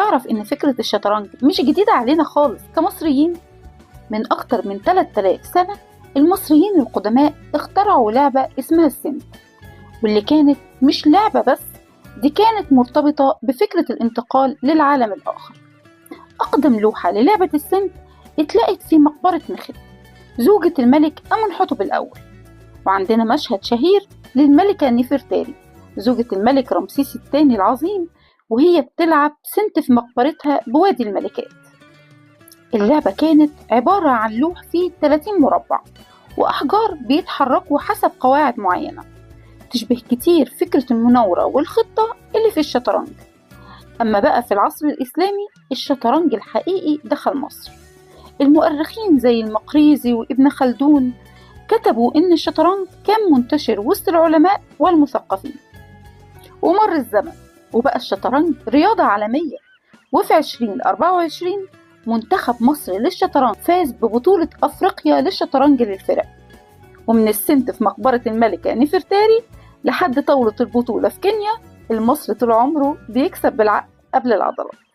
تعرف إن فكرة الشطرنج مش جديدة علينا خالص كمصريين؟ من أكتر من 3000 سنة المصريين القدماء اخترعوا لعبة اسمها السنت، واللي كانت مش لعبة بس، دي كانت مرتبطة بفكرة الانتقال للعالم الآخر. أقدم لوحة للعبة السنت اتلاقت في مقبرة مخت زوجة الملك أمنحتب الأول، وعندنا مشهد شهير للملكة نفرتاري زوجة الملك رمسيس الثاني العظيم وهي بتلعب سنت في مقبرتها بوادي الملكات. اللعبة كانت عبارة عن لوح فيه 30 مربع وأحجار بيتحركوا حسب قواعد معينة تشبه كتير فكرة المناورة والخطة اللي في الشطرنج. أما بقى في العصر الإسلامي الشطرنج الحقيقي دخل مصر. المؤرخين زي المقريزي وابن خلدون كتبوا إن الشطرنج كان منتشر وسط العلماء والمثقفين. ومر الزمن وبقى الشطرنج رياضة عالمية، وفي 2024 منتخب مصر للشطرنج فاز ببطولة أفريقيا للشطرنج للفرق. ومن السنت في مقبرة الملكة نفرتاري لحد طاولة البطولة في كينيا، المصري طول عمره بيكسب بالعقل قبل العضلات.